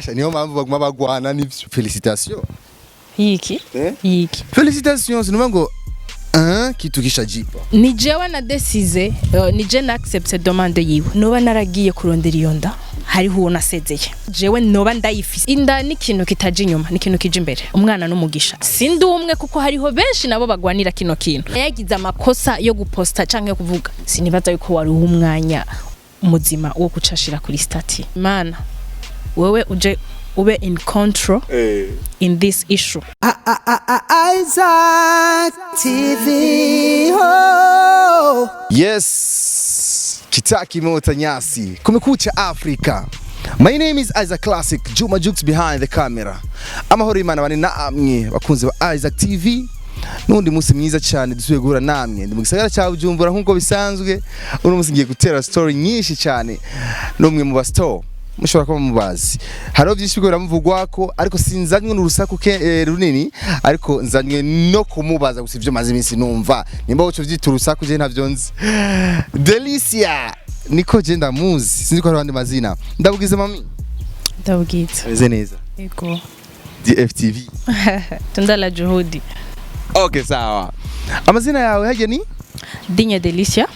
Asha, niyo mpamvu baguma bagwana nivyo. Félicitations. Yiki? Eh? Yiki? Félicitations, sinumva ngo kitu kishajipa. Ni jewe na décidé, ni je na accepté demande yiwe. Noba naragiye kurondera iyo nda, hariho uwo nasezeye. Jewe noba ndayifise inda, ni ikintu kitaje inyuma, ni ikintu kije imbere. Umwana n'umugisha, sindi umwe, kuko hariho benshi nabo bagwanira kino kintu. Yagize amakosa yo guposta canke kuvuga, sinibaza yuko wari umwanya muzima wo kucashira kuri statut. Mana, wewe uje ube in control in this issue. Isaac TV. Oh. Yes, kitaki mota nyasi. Kumekucha Africa. My name is Isaac Classic, Juma Jukes behind the camera. Amahoro y'Imana bane namwe bakunzi ba Isaac TV. Nundi munsi mwiza cyane dusubiye guhura namwe. Ndi mu gisagara cya Bujumbura nkuko bisanzwe. Uno munsi ngiye gutera story nyinshi cyane n'umwe mu ba star mushobora kuba mubazi. Hariho byinshi biriko biramuvugwako, ariko sinzanywe n'urusaku ke runini, ariko nzanywe no kumubaza gusa ivyo maze iminsi numva. Nimba woco vyita urusaku, je ntavyo nzi. Delicia niko je ndamuzi, sinzi ko hari abandi mazina. Ndabugize, mami. Ndabwitse. Ameze neza? Yego. DFTV. Tunda la juhudi. Okay, sawa. Amazina yawe harya ni? Digne Delicia.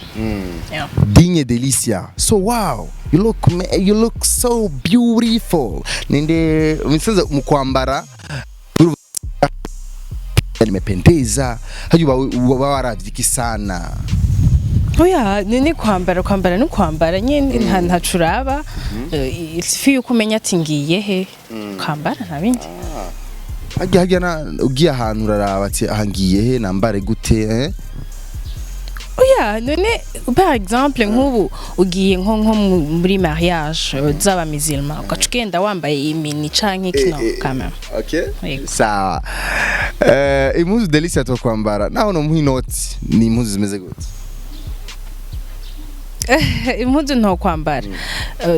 Yeah. Digne Delicia. So wow, you look so beautiful. Ninde misanze mu kwambara nimependeza, hajya uba waravye iki sana? Oya, ni kwambara, kwambara no kwambara nyine, nta ntaco uraba. Il suffit yuko umenya ati ngiye he, kwambara, nta bindi. Hajya na ugiye ahantu uraraba ati aha ngiye he, nambare gute, eh? Oya, none par exemple nk'ubu ugiye nko muri mariage z'aba musulman, ugaca ugenda wambaye imini canke kino quand même. Okay. Yego. Sawa. Impuzu Delicia tokwambara naho no muha inoti, ni impuzu zimeze gute? Impuzu ntokwambara,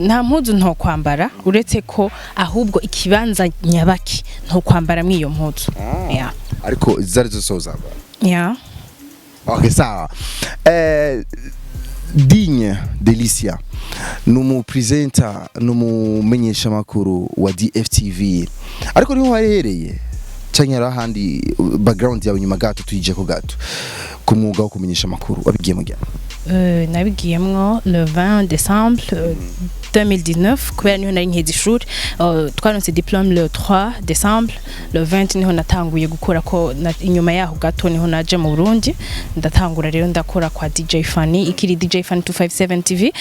nta mpuzu ntokwambara, uretse ko ahubwo ikibanza nyabaki ntokwambara mw'iyo mpuzu, yeah. Ariko zari zose uzambara? Yeah. Okay, sawa. Digne Delicia ni umupresenter, ni umumenyeshamakuru wa DFTV, ariko niho wahereye canke hari ahandi background yawe nyuma gato tuyije ko gato ku mwuga wo kumenyesha amakuru wabigiye mu gihe? Nabigiyemwo le 20 décembre 2019, kubera niho nari nkeza ishuri. Twaronse diplôme le 3 décembre, le 20 niho natanguye gukora ko inyuma yaho gato niho naje mu Burundi, ndatangura rero ndakora kwa DJ Fanny, ikiri DJ Fanny 257 TV,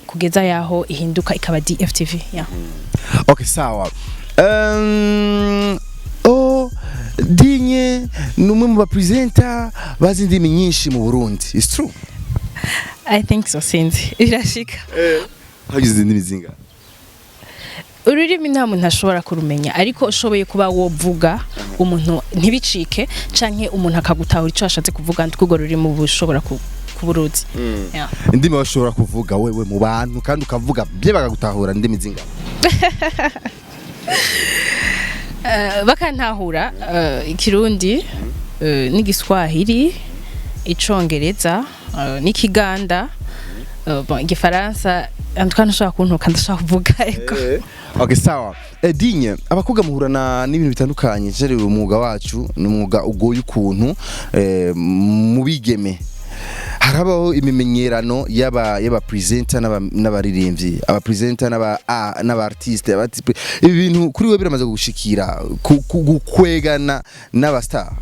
kugeza yaho ihinduka ikaba DFTV, yeah. Okay, sawa. Oh, Digne ni umwe mu bapresenter bazi indimi nyinshi mu Burundi. It's true? I think so, sinzi, birashika. Hagize indimi zingahe? Ururimi nta muntu ashobora kurumenya, ariko ushoboye kuba wovuga umuntu ntibicike canke umuntu akagutahura ico ashatse kuvuga, ndiko rurimi uba ushobora kuburuzi, yeah. Indimi bashobora kuvuga wewe mu bantu kandi ukavuga bye bakagutahura, indimi zingahe? Bakantahura, ikirundi, n'igiswahili, icongereza, n'ikiganda, bon, igifaransa en tout cas ntushobora kuntuka, ndashobora kuvuga, ego. Okay, sawa. Digne, abakobwa muhurana n'ibintu bitandukanye. Jere umwuga wacu ni umwuga ugoye ukuntu. Mu bigeme harabaho imimenyerano y'aba presenter n'abaririmbyi, aba presenter n'aba artiste, ibi bintu kuri we biramaze gushikira gukwegana n'aba star?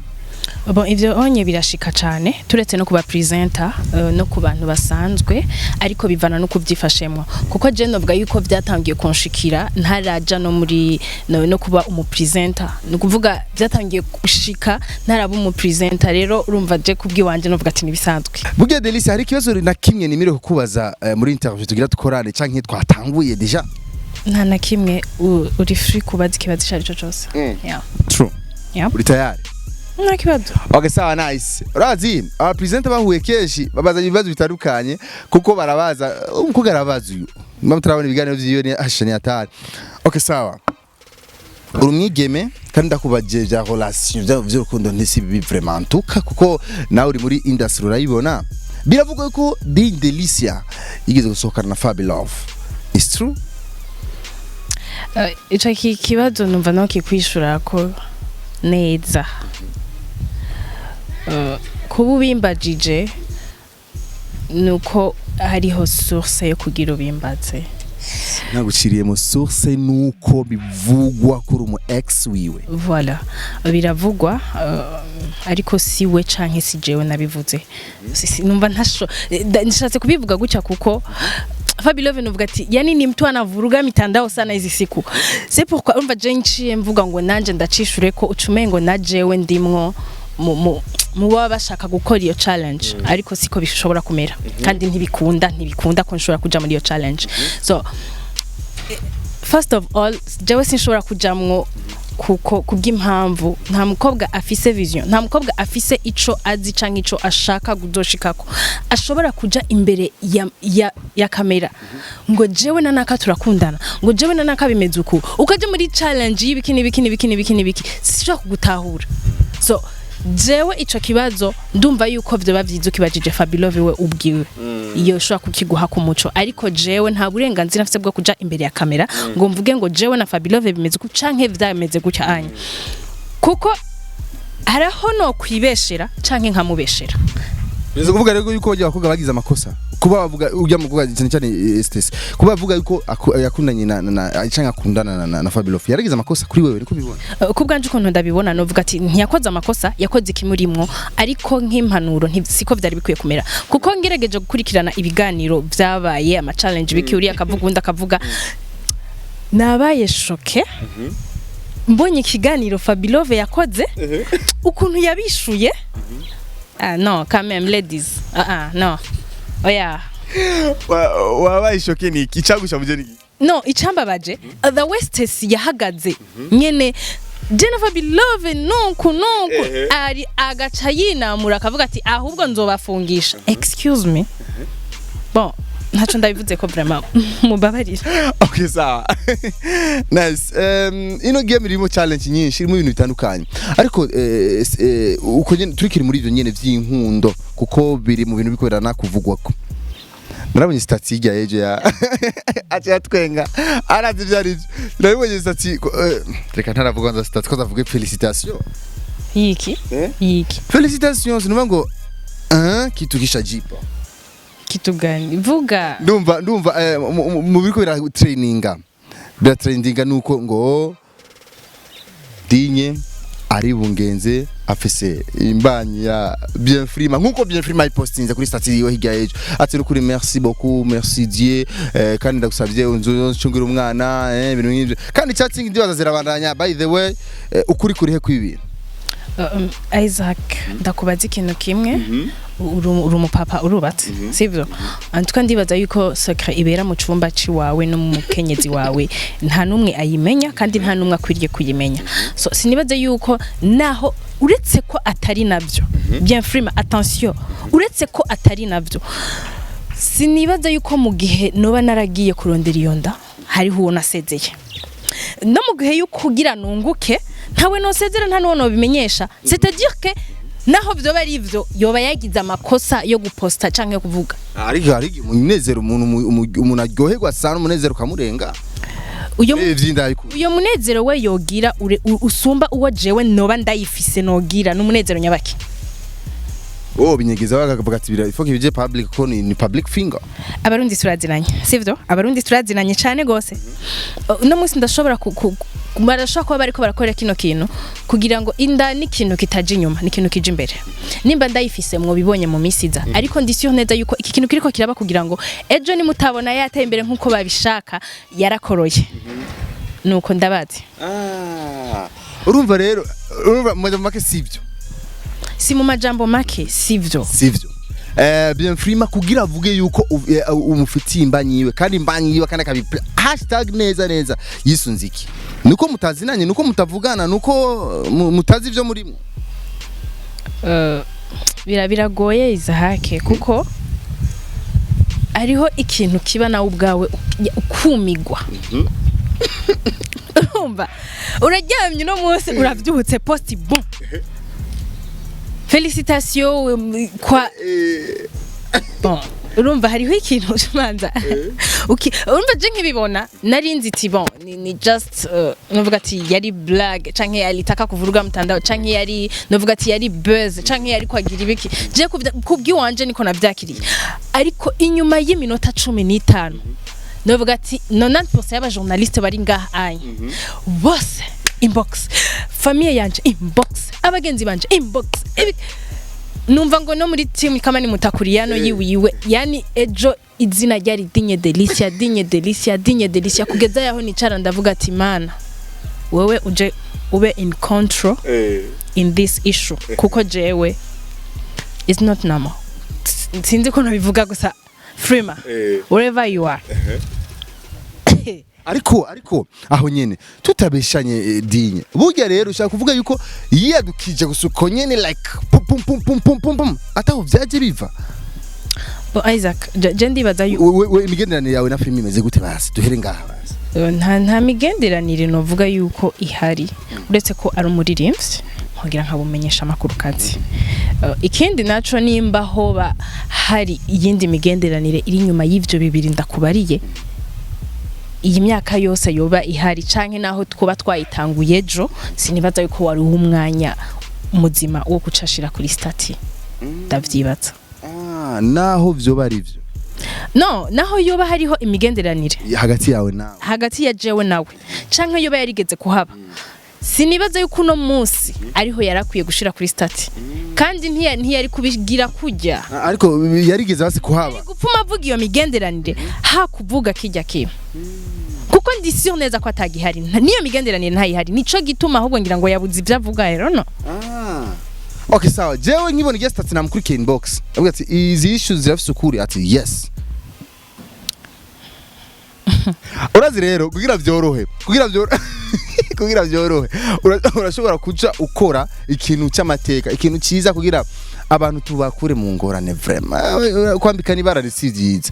Bon, ivyo onye birashika cane, turetse no kuba presenter, no ku bantu basanzwe, ariko bivana no kuvyifashemwo, kuko je novuga yuko vyatangiye kunshikira ntaraja no muri no kuba umu presenter. Ni ukuvuga vyatangiye gushika ntaraba umu presenter. Rero urumva, je kubwiwanje novuga ati nibisanzwe. Burya Delicia, hari ikibazo na kimwe nimire kukubaza muri interview tugira dukorane canke twatanguye déjà? Nta na kimwe, uri free kubaza ikibazo ico arico cose. Yeah. True? Yeah. Uri tayari? Nta kibazo. Okay, sawa, nice. Urazi aba presenter bahuye kenshi babaza ibibazo bitandukanye, kuko barabaza umukobwa arabaza uyu. Nimba turabona ibiganiro vyiwe ni asha ni atari. Okay, sawa. Uri umwigeme kandi ndakubaje vya relation vy'urukundo ntisi bibi vraiment tuka, kuko nawe uri muri industry urayibona. Biravugwa ko Digne Delicia yigeze gusohokana na Fabi Love. It's true? Ico kibazo numva no kikwishura ko neza. Kuba ubimbajije nuko hariho source yo kugira ubimbaze. Naguciriye mu source nuko bivugwa kuri umu ex wiwe. Voilà, biravugwa, ariko si we canke si jewe nabivuze. Numva ntasho nshatse kubivuga gutya kuko Fabilove nuvuga ati yani ni mtu anavuruga mitandao sana hizi siku. C'est pourquoi umva je nciye mvuga ngo nanje ndacishure ko ucumengo na jewe ndimwo mu baba bashaka gukora iyo challenge, ariko siko bishobora kumera kandi ntibikunda ko nshobora kuja muri iyo challenge. So first of all, jewe sinshobora kujamwo kuko kubw'impamvu nta mukobwa afise vision, nta mukobwa afise ico azi canke ico ashaka kuzoshikako ashobora kuja imbere ya kamera ngo jewe na naka turakundana, ngo jewe na naka bimeze uku, ukaja muri challenge y'ibiki n'ibiki n'ibiki n'ibiki n'ibiki. Sinshobora kugutahura. So jewe ico kibazo ndumva yuko vyoba vyiza ukibajije Fabilove we ubwiwe, iyo ushobora kukiguha ku muco, ariko jewe nta burenganzira mfise bwo kuja imbere ya kamera ngo mvuge ngo jewe na Fabilove bimeze uku canke vyameze gutya anya, kuko haraho no kwibeshera canke nkamubeshera. Bize kuvuga rero yuko bajya abakobwa bagize amakosa kuba bavuga ujya mu kuvuga cyane cyane Stacy, kuba bavuga yuko yakundanye na canke akundana na Fabilove, yaragize amakosa kuri wewe, niko ubibona? Ku bwanje ukuntu ndabibona, novuga ati ntiyakoze amakosa, yakoze ikimurimwo, ariko nk'impanuro siko vyari bikwiye kumera, kuko ngerageje gukurikirana ibiganiro vyabaye, ama challenge biki, uriya akavuga, undi akavuga, nabaye choqué mbonye ikiganiro Fabilove yakoze, ukuntu yabishuye. Ah non, quand même, ladies, ah ah non, oya. Wabaye choqué ni iki? Icagusha ni iki? No, icambabaje, the Westess yahagaze nyene Jennifer Beloved nuku nuku ari agaca yinamura akavuga ati ahubwo nzobafungisha. Excuse me, bon, ntaco ndabivuze ko vraiment mubabarira. Okay, sawa, nice. Ino game irimo challenge nyinshi, irimo ibintu bitandukanye, ariko uko nyene turikiri muri ivyo nyene vy'inkundo, kuko biri mu bintu bikorerana kuvugwako, narabonye statut hirya y'ejo ya aca yatwenga, arazi ivyo arivyo. Narabonye statut reka ntaravuga ngo statut ko ndavuge félicitation. Yiki? Eh? Yiki? Félicitation, sinumva ngo kitu kishajipa. Kitu gani? Vuga. Ndumva mu biriko biratrendinga nuko ngo Dinye ari bungenze afise imbanyi ya Bienfrima, nkuko Bienfrima ipostinze kuri statut yiwe hirya y'ejo, ati nukuri merci beaucoup, merci Dieu, kandi ndagusavye unzocungira umwana, ibintu nk'ivyo. Kandi chatting ndibaza zirabandanya. By the way, ukuri kurihe kw'ibintu? Isaac, ndakubaza ikintu kimwe. Uri umupapa, urubatse, sivyo? Antuka ndibaza yuko secret ibera mu cumba ciwawe no mu mukenyezi wawe nta numwe ayimenya, kandi nta numwe akwiriye kuyimenya. So sinibaza yuko naho uretse ko atari navyo, bien frima, attention, uretse ko atari navyo, sinibaza yuko mu gihe noba naragiye kurondera iyo nda hariho uwo nasezeye, no mu gihe yuko kugira nunguke ntawe nosezera, nta n'uwo nobimenyesha. C'est-à-dire que naho vyoba ari ivyo, yoba yagize amakosa yo guposta canke yo kuvuga. Ariko hari igihe umunezero umuntu aryoherwa sana, umunezero ukamurenga. Uyo vy'inda ariko uyo munezero we yogira usumba uwo jewe noba ndayifise nogira n'umunezero nyabaki? Oh, binyegeza bakavuga ati bira il faut que bije public ko ni public finger. Abarundi turazinanye, sivyo? Abarundi turazinanye cane gose. Uno munsi ndashobora barashobora kuba bariko barakora kino kintu kugira ngo inda ni ikintu kitaje inyuma, ni ikintu kije imbere. Nimba ndayifise mwobibonye mu misi iza, ariko ndi sûr neza yuko iki kintu kiriko kiraba kugira ngo ejo nimutabona yateye imbere nkuko babishaka, yarakoroye. Nuko ndabazi. Ah, urumva rero, urumva mu majambo make sivyo? Si mu majambo make sivyo. Sivyo. Bien Frima kugira avuge yuko umufitiye imbanyi yiwe, kandi imbanyi yiwe kandi akabi hashtag neza neza, yisunze iki? Nuko mutazinanye, nuko mutavugana, nuko mutazi ivyo murimo? Biragoye Izahake, kuko hariho ikintu kiba nawe ubwawe ukumigwa. Urumva uraryamye uno munsi uravyutse, post, bon, félicitation, kwa bon. Urumva hariho ikintu umanza urumva je nkibibona nari nzi ati bon, ni just novuga ati yari blague canke yalitaka kuvuruga mtandao canke yari, novuga ati yari buzz canke yari kwagira ibiki. Je kubwiwanje niko navyakiriye, ariko inyuma y'iminota 15, novuga ati 90% y'aba journaliste bari ngaha anye bose inbox, famille yanje inbox, abagenzi banje inbox. Numva ngo no muri team kama ni Mutakuriyano yiwiwe. Yani ejo izina ryari Dinye Delicia, Dinye Delicia, Dinye Delicia, kugeza yaho nicara ndavuga ati: "Mana, wewe uje ube in control in this issue, kuko jewe it's not normal." Sinzi ko nabivuga gusa, Freema, wherever you are. Ariko aho nyene tutabeshanye, Dinye, burya rero ushaka kuvuga yuko yiyadukije gusa uko nyene, like pum pum pum pum pum pum pum, ataho vyaje biva? Bo Isaac, je ndibaza We imigenderanire yawe na Freema imeze gute? Basi duhere ngaha basi. Nta migenderanire novuga yuko ihari, uretse ko ari umuririmbyi nkugira nkabumenyesha amakuru kazi. Ikindi naco, nimba hoba hari iyindi migenderanire iri inyuma y'ivyo bibiri ndakubariye, iyi myaka yose yoba ihari canke naho twuba twayitanguye ejo, sinibaza yuko wari umwanya muzima wo gucashira kuri statut, ndavyibaza. Ah, naho vyoba ari vyo? No, naho yoba hariho imigenderanire hagati yawe nawe, hagati ya jewe nawe canke yoba yarigeze kuhaba, sinibaza yuko uno munsi ariho yarakwiye gushira kuri statut, kandi ntiyari kubigira kujya. Ah, ariko yarigeze basi kuhaba? Gupfuma avuga iyo migenderanire ha kuvuga kijya kimwe, kuko ndi sûr neza ko atagihari. Niyo migenderanire ntayihari, nico gituma ahubwo ngira ngo yabuze ibyo avuga rero no. Ah. Okay, sawa. Jewe nkibona irya statut namukurikiye inbox. Avuga ati izi issues zirafise ukuri, ati yes. Urazi rero kugira vyorohe urashobora kuca ukora ikintu cy'amateka, ikintu cyiza kugira abantu tubakure mu ngorane vraiment. Kwambikana ibara si vyiza.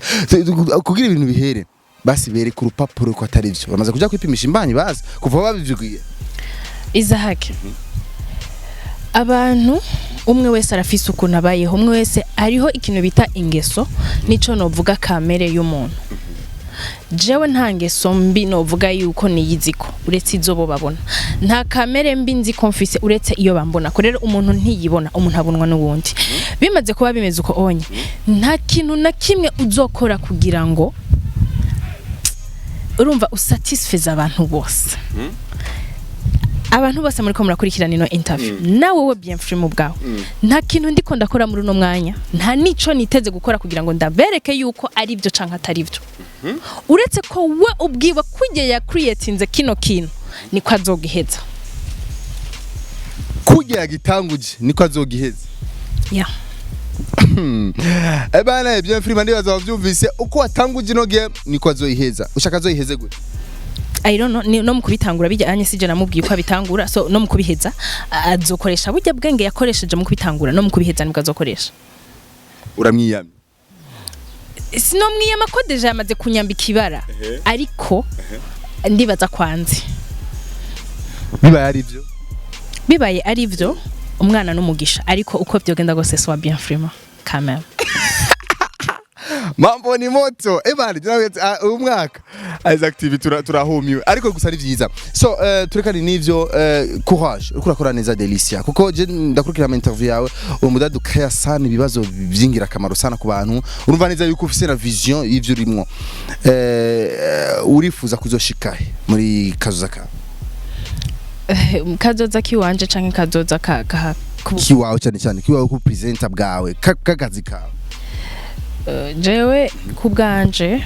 Kugira ibintu bihere, basi bereka urupapuro ko atari vyo. Bamaze kuja kwipimisha imbanyi basi kuva babivugiye? Isaac, abantu umwe wese arafise ukuntu abayeho, umwe wese hariho ikintu bita ingeso, nico novuga kamere y'umuntu. Jewe nta ngeso mbi novuga yuko niyiziko uretse izo bo babona, nta kamere mbi nzi ko mfise uretse iyo bambona ko. Rero umuntu ntiyibona, umuntu abonwa n'uwundi. Bimaze kuba bimeze uko onye, nta kintu na kimwe uzokora kugira ngo urumva usatisfeze abantu bose. Abantu bose muriko murakurikirana ino interview, nawe we bien free mu bwawe, nta kintu ndiko ndakora muri uno mwanya, nta nico niteze gukora kugira ngo ndabereke yuko ari byo canke atari byo, uretse ko we ubwiwe kujya ya creatinze kino kintu niko azogiheza. Kurya yagitanguje niko azogiheza. Yeah. Eh bana, bien free, ndibaza wavyumvise, uko watanguje ino game niko azoyiheza. Ushaka azoyiheze gute? I don't know, no mu kubitangura bijyanye sije namubwiye uko abitangura, so no mu kubiheza azokoresha burya bwenge yakoresheje mu kubitangura, no mu kubiheza nibwo azokoresha. Uramwiyamye? Sinomwiyama ko déjà yamaze kunyambika ibara, ariko ndibaza kwanze. Bibaye ari byo? Bibaye ari byo, umwana n'umugisha, ariko uko byogenda gose soit bien vraiment quand même. Mambo ni moto. Eh bana, uyu mwaka Isaac TV turahumiwe, ariko gusa ari vyiza. So turekane n'ivyo. Courage, uriko urakora neza Delicia, kuko je ndakurikira ama interview yawe, uwo mudadu ukaya sana ibibazo vy'ingirakamaro sana ku bantu. Urumva neza yuko ufise na vision y'ivyo urimwo. Urifuza kuzoshika he muri kazoza kawe? Kazoza kiwanje canke kazoza ka Kiwawe, cyane cyane kiwawe, ku presenter bwawe, kakazi kawe. Jewe ku bwanje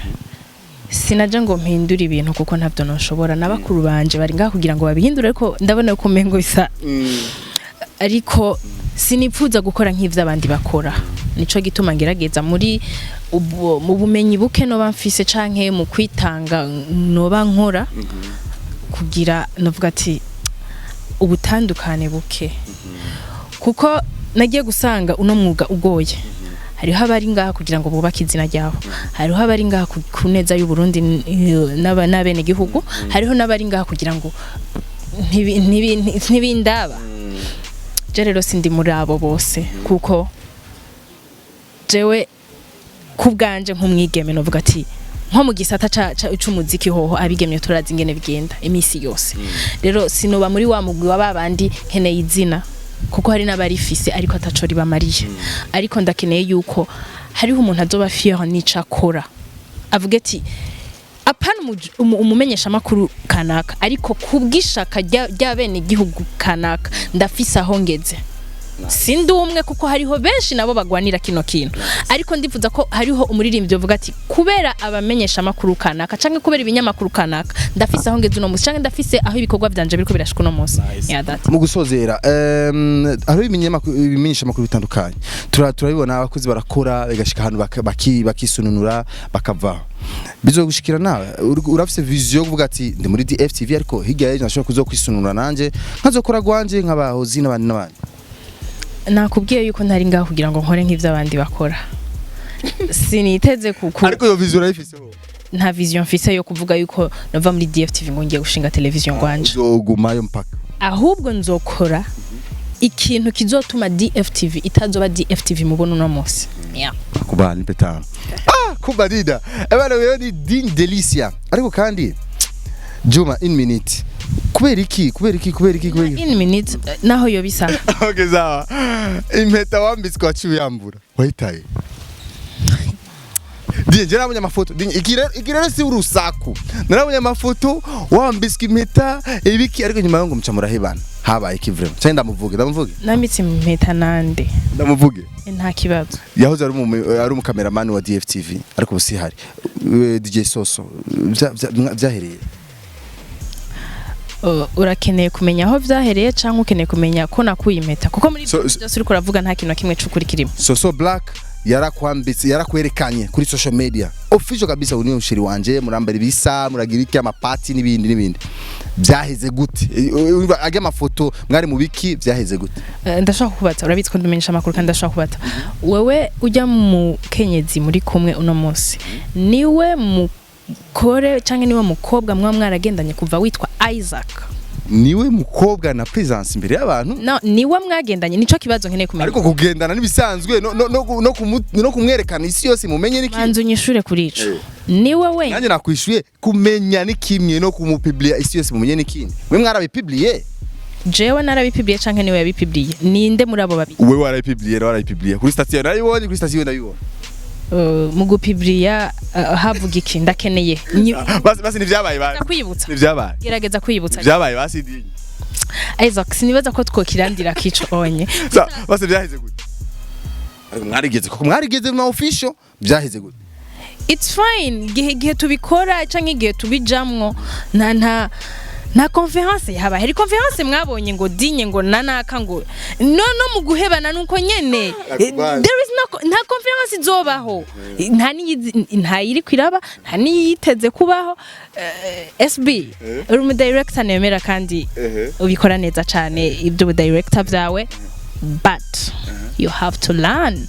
sinaje ngo mpindure ibintu kuko ntabyo noshobora, n'abakuru banje bari ngaha kugira ngo babihindure, ariko ndabona ko umengo bisa, ariko sinipfuza gukora nk'ivyo abandi bakora. Nico gituma ngerageza muri mu bumenyi buke noba mfise canke mu kwitanga noba nkora kugira novuga ati ubutandukane buke, kuko nagiye gusanga uno mwuga ugoye. Hariho abari ngaha kugira ngo bubake izina ryabo, hariho abari ngaha ku neza y'u Burundi n'abenegihugu, hariho n'abari ngaha kugira ngo ntibindaba. Je rero sindi muri abo bose, kuko jewe Ku bwanje nk'umwigeme, novuga ati nko mu gisata c'umuziki hoho abigemye turazi ingene bigenda imisi yose. Rero sinoba muri wa mugwi wa babandi nkeneye izina, kuko hari n'abarifise ariko ataco ribamariye. Ariko ndakeneye yuko hariho umuntu azoba fier n'ico akora, avuge ati apana umumenyeshamakuru kanaka, ariko kubw'ishaka rya bene igihugu kanaka ndafise aho ngeze. Sindi umwe, kuko hariho benshi nabo bagwanira kino kintu, ariko ndifuza ko hariho umuririmbyi uvuga ati kubera abamenyesha amakuru kanaka canke kubera ibinyamakuru kanaka ndafise aho ngeze uno munsi, canke ndafise aho ibikorwa vyanje biriko birashika uno munsi. Yeah, that. Mu gusozera, hariho ibimenyesha amakuru bitandukanye. Turabibona abakozi barakora bagashika ahantu bakisununura bakavaho. Bizogushikira nawe? Urafise vision yo kuvuga ati ndi muri DFTV, ariko hirya y'ejo nashobora kuzokwisununura nanje nkazokora gwanje nk'abahozi n'abandi n'abandi? Nakubwiye yuko ntari ngaho kugira ngo nkore nk'ivyo abandi bakora. Siniteze kuku Ariko iyo vision urayifise ho? Nta vision mfise yo kuvuga yuko nova muri DFTV ngo ngiye gushinga television gwanje. Uzogumayo mpaka? Ahubwo nzokora ikintu kizotuma DFTV itazoba DFTV mubona uno munsi, yeah. Kubana nipe tano. Ah, kubadida ebana, wewe ni Digne Delicia. Ariko kandi Juma, in minute, kubera iki, kubera iki, kubera iki, kubera iki? In minute, naho yo bisa. Okay, sawa. Impeta wambitswe waciye uyambura, wahitaye. Digne, je nabonye amafoto. Digne, iki rero si urusaku. Narabonye amafoto wambitswe impeta ibiki, ariko nyuma yo ngo muca murahebana. Habaye iki vraiment? Cyangwa ndamuvuge, ndamuvuge? Nambitse impeta nande? Ndamuvuge? Nta kibazo. Yahoze ari umu cameraman wa DFTV, ariko ubu si hari. DJ Soso, vyahereye? Urakeneye kumenya aho vyahereye canke ukeneye kumenya ko nakuye impeta? Kuko muri ibyo byose uriko uravuga nta kintu na kimwe c'ukuri kirimo. Soso Black yarakwambitse, yarakwerekanye kuri social media official kabisa, uniyo mu chéri wanje, murambara ibisa, muragira iki, amapati n'ibindi n'ibindi. Vyaheze gute? Urumva ajya amafoto mwari mu biki? Vyaheze gute? Ndashaka kubaza, urabizi ko ndumenyesha amakuru, kandi ndashaka kubaza wewe, ujya mu kenyezi muri kumwe uno munsi, niwe mukore canke niwe mukobwa muba mwaragendanye kuva witwa Isaac? Niwe mukobwa na presence imbere y'abantu. No, niwe mwagendanye? Nico kibazo nkeneye kumenya. Ariko kugendana n'ibisanzwe, no kumwerekana isi yose mumenye niki. Manza unyishure kuri ico. Niwe wenyine? Nanjye nakwishuye. Kumenya ni kimwe, no kumupublia isi yose mumenye n'ikindi. Mwe mwarabipubliye. Jewe narabipubliye canke niwe yabipubliye? Ninde muri abo babiri? Wewe warabipubliye, nawe warabipubliye kuri station, narayibonye kuri station, ndayibona. Mu gupubliya havuga iki? Ndakeneye Basi basi, nivyabaye basi. Kwiyibutsa. Nivyabaye. Gerageza kwiyibutsa. Vyabaye basi, Digne. Isaac, sinibaza ko twokirandira kico onye. Sa basi, vyaheze gute? Ariko mwarigeze, kuko mwarigeze mu official, vyaheze gute? It's fine. Igihe tubikora canke igihe tubijamwo, nta conférence yaba hari conférence mwabonye ngo Dinye ngo nanaka ngo no mu guhebana nuko nyene. Nakubali. There is no, nta conférence izobaho, nta nta iri kwiraba, nta niyiteze kubaho. SB, uri umu director nemera kandi ubikora neza cane ibyo director byawe, but you have to learn.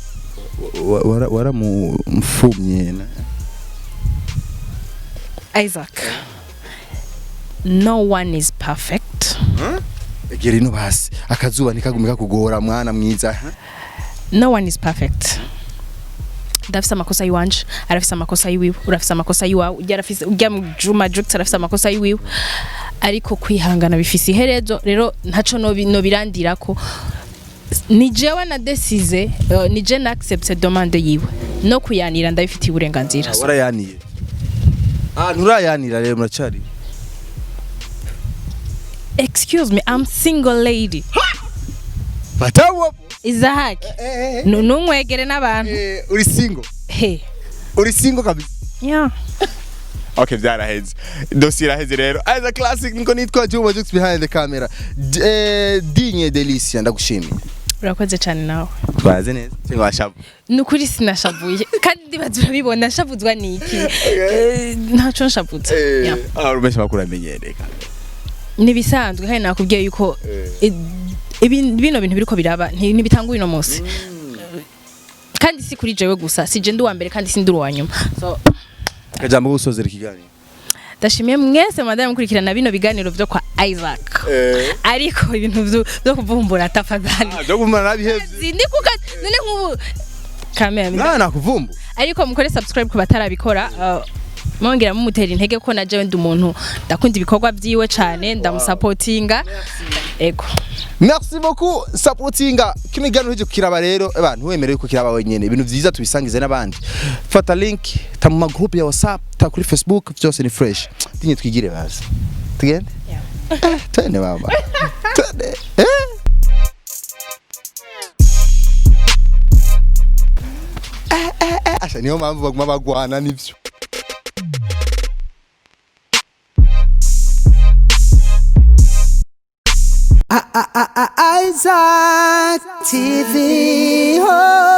Waramufumye? Isaac, no one is perfect. Egera ino basi, akazuba ntikagume kakugora, mwana mwiza. No one is perfect. Ndafise amakosa yiwanje, arafise amakosa yiwiwe, urafise amakosa yiwawe, ujya arafise, ujya mu Juma Jux arafise amakosa yiwiwe, ariko kwihangana bifise iherezo. Rero ntaco nobirandirako. Ni jewe na décidé, ni je na accepte demande yiwe, no kuyanira ndabifitiye uburenganzira. Warayaniye? Ah, nturayanira rero, muracari? Excuse me, I'm single lady. Batawo. Isaac, ntumwegere n'abantu. Uri single? He. Uri single kabisa? Yeah. Okay, vyaraheze, dossier iraheze rero. As a classic niko nitwa Juma Jux behind the camera. Digne Delicia, ndagushimiye. Urakoze cyane nawe. Twaze neza, sinwashabu. Ni ukuri sinashavuye, kandi ndibaza urabibona. Nshavuzwa niki? Ntaco nshavutse. Yeah. Ah, urumesha makuru amenyereka. Nibisanzwe, kandi nakubwiye yuko bino bintu biriko biraba ntibitanguye uno munsi, kandi si kuri jewe gusa. Si je ndi uwa mbere kandi si ndi uwa nyuma, so Akajambo gusozera ikiganiro. Ndashimiye mwese mwadaya mukurikirana bino biganiro vyo kwa Isaac, ariko ibintu vyo kuvumbura, tafadhali. Byo kumara nabihevye. Ndi kuka none nk'ubu. Kamera. Mwana nakuvumbu. Ariko mukore subscribe ku batarabikora, mwongera mumutera intege ko na jewe ndi umuntu ndakunda ibikorwa vyiwe cane, ndamusapotinga, ego. Merci beaucoup. Supportinga kino kiganiro hije kukiraba rero, abantu wemerewe kukiraba wenyene. Ibintu vyiza tubisangize n'abandi. Fata link ta mu magroup ya WhatsApp, ta kuri Facebook, byose ni fresh. Tinye twigire bazi. Tugende? Yeah. Twende mama. Twende. Eh? Eh, eh, eh. Asha niyo mpamvu baguma bagwana nivyo. Isaac TV. Oh.